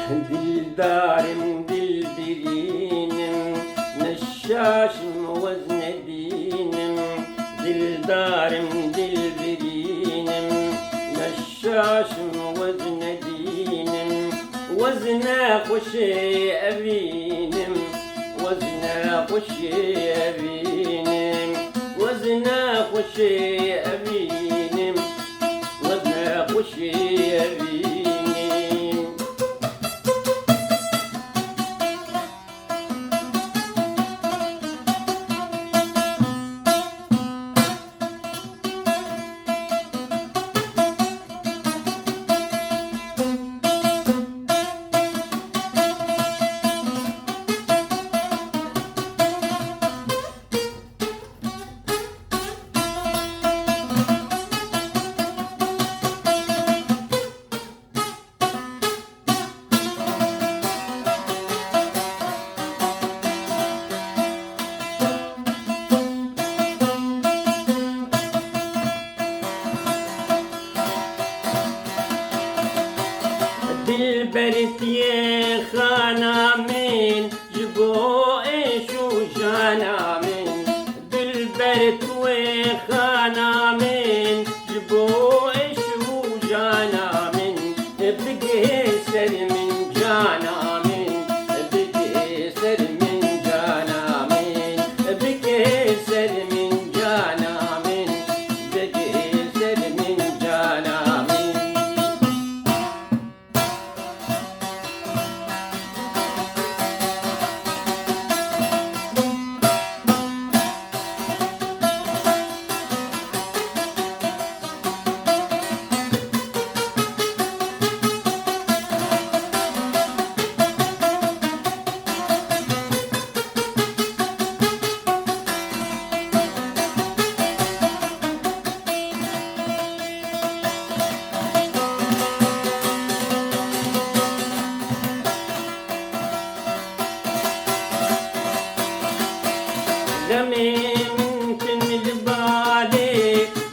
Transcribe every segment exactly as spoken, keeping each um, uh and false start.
Dildarim, dilbirînim, neşaşim wezne dînim. Dildarim, dilbirînim, neşaşim wezne dînim. Wezne xweşê evînim, wezne xweşê evînim. Wezne xweşê evînim, wezne xweşê evînim. Dilber tu yê xana min, ji bo êş û jana min. Dilber tu yê xana min, ji bo êş û jana min. Bigihê ser min cana min, bigihê ser min cana min, bigihê ser min cana min, bigihê ser min cana min. Demê min tim li balê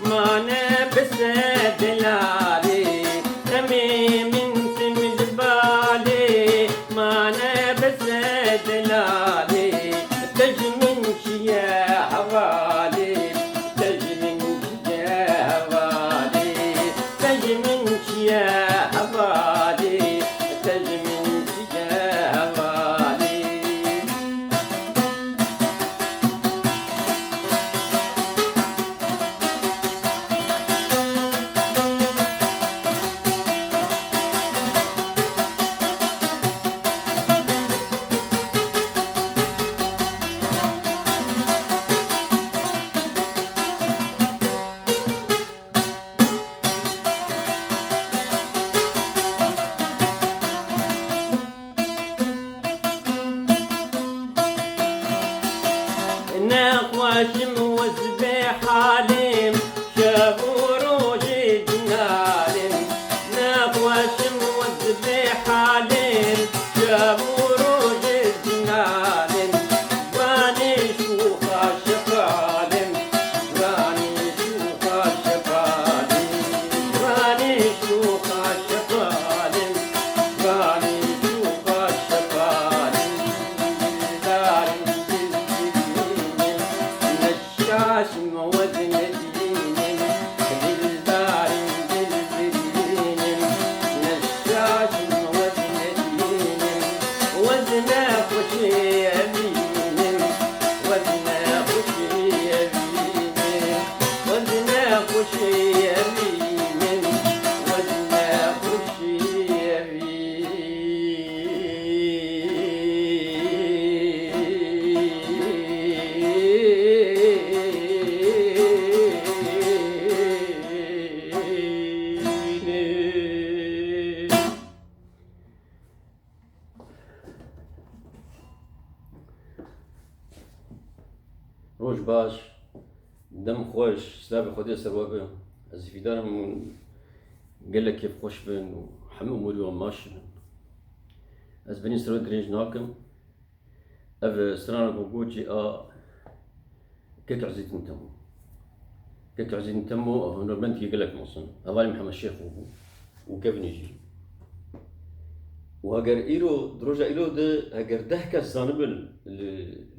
mane bi sed delalê. Demê min tim li balê mane bi sed delalê. Te ji min çiye hevalê, te ji min çiye hevalê, te ji min çiye hevalê, te ji min çiye hevalê. Nexweşim wez bê halim, şev û rojê dinalim. Nexweşim wez bê halim, şev û rojê dinalim. Vanê şûxa şefalim, vanê şûxa şefalim, vanê şûxa şefalim, vanê şûxa şefalim. Dildarim, dilbirînim, neşaşim wezne dînim. Dildarim, dilbirînim, neşaşim wezne dînim. Wezne xweşê evînim, wezne xweşê evînim, wezne xweşê evînim, wezne xweşê evînim. Roj baş, dem xweş, silavê Xwedê ser we be. Ez hîvîdar im gelek kêfxweş bin û hemû umûrê we maş bin. Ez binê ser we dirêj nakim. Ev strana ku goçê a Kek Ezîdîn Temo. Kek Ezîdîn Temo hunermendekî gelek mezin. Hevalê Mihemed Şêxo bû û kevnê jî. Û heger îro, di roja îro de, heger deh kes zanibin li,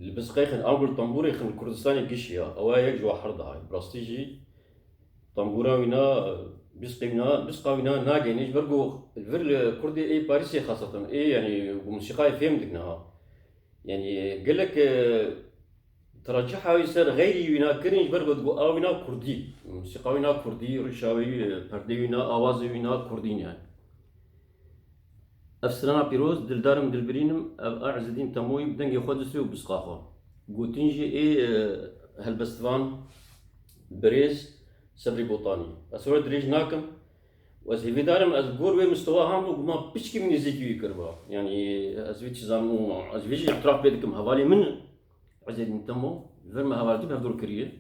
li bizqey xin, ango li tambûrê xin li Kurdistanê giş ya, ewa yek ji we her daha. Bi rastî jî tambûra wîna, bizqê wîna, bizqa wîna nagênî, ji ber ku li vir li Kurdê ê Parîsê xaseten, ê, yanî, ku musîqayê fêm dikin ha. Yanî, gelek, e, teraciha wî ser xeyrî wîna kirin, ji ber ku digo a wîna Kurdî. Musîqa wîna Kurdî, rişa wî, e, perdê wîna, awazê wîna Kurdî ne. Ev strana pîroz, Dildarim Dilbirînim, ev a Izedîn Temoyî bi dengê xwe distê û bizqa xwe. Gotin jî ê, e, helbestvan, birêz Sebrî Botanî. Ez we dirêj nakim. Û ez hêvîdar im, ez gor wê mistewa han bû, guma piçkî min nêzîkî wî kiriba. Yanî ez vê çi zanim û ez vê jî îtiraf pê dikim. Hevalê min Izedîn Temo, vir me hevaltî bi hevdor kiriye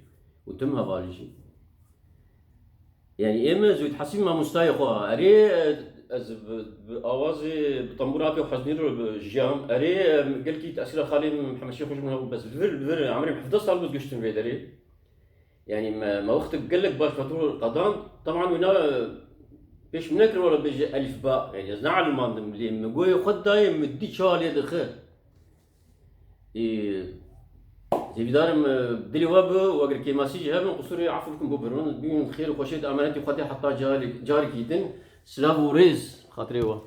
û tim hevalî jî. Yanî ê min, ez wî dihesibî mamostayê xwe. Erê, ez bi, bi awazê, bi tambûra apê xwezinî re jiyam. Erê, em, gelkî tesîra xalê min Mihemed Şêx xwe ji min hebû, bes vir, vir, emirê min hevdeh sal bû ez giştim vê derê. Yanî me, me wextek gelek baş fetor qedan. Teban wîna pêş min nekir were bêje elîfba. Yanî ez nealimandim lê min goyê xwe dayê, min dî çawa lê dixe. Ê, hêvîdar im, e, dilê we bi, weger kêmasî jî hebin, qusûrê efû bikin, bibûrin. Bimînin xêr û xweşiyê, di emanetî Xwedê heta carê-, carekî din. Silav û rêz xatirê we.